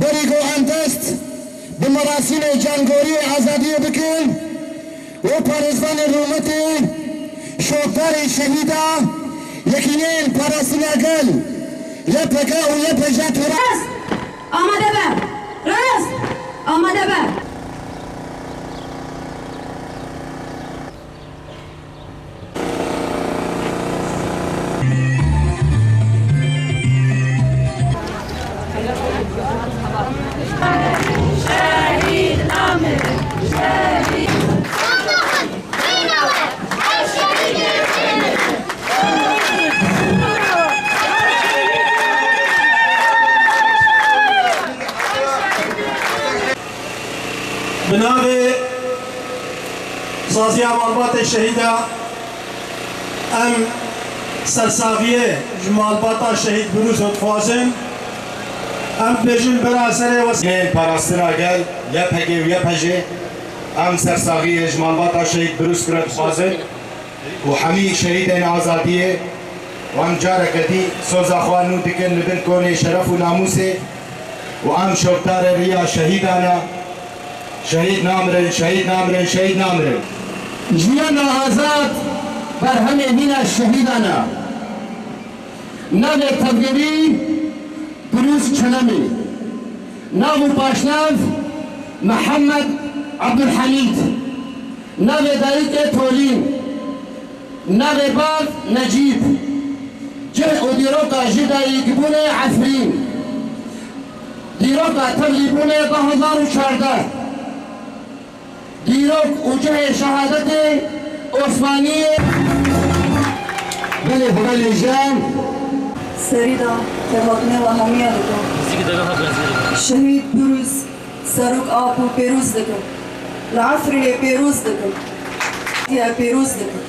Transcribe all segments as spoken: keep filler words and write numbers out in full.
Berî ku em dest bi merasîmê cangoriyê azadiyê bikin û parêzvanê rûmetê, şopdarê şehîda, yekîneyên parastina gel, Y P G û Y P J Turan. Rast! Amade be! Rast! Amade be! Bi navê Saziya Malbatê Şehîda em sersaxiyê ji malbata Şehîd Birûso dixwazin. Em dibêjin bira serê we. Yên parastina gel, Y P G û Y P J, em sersaxiyê ji malbata Şehîd Birûs re dixwazin. û hemî şehîdên azadiyê, wan careke dî soza xwe nû dikin li bin konê şeref û namûsê û em şopdarê riya şehîdan e. Şehîd namirin, şehîd namirin, şehîd namirin. Jiyana azad berhemê mîna şehîdan e. Navê tevgerî Birûs Çelemî. Nav û paşnav Mihemed Ebdulhemîd. Navê dayikê Tolîn. Navê bav Necîb. Cih û dîroka ji dayikbûnê Efrîn. Dîroka tevlîbûnê du hezar û çardeh. Dîrok û cihê şehadetê Osmaniyê. Belê, belê jan. Serî de kêfhatinê we hemiya dikim. Şehîd Birûs Serok Apo pêroz dikim. Li Efrînê pêroz dikim. Diye pêroz dikim.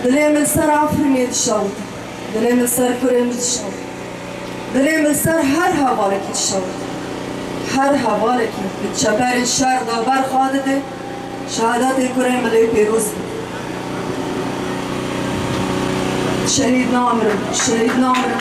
Dilê min ser Efrînê dişewite. Dilê min ser kurê min dişewite. Dilê min ser her hevalekî dişewite. Her hevalekî di çeperên şer de ber xwe dide, şehadetê kurê min lê pêroz be. Şehîd namirin, şehîd namirin,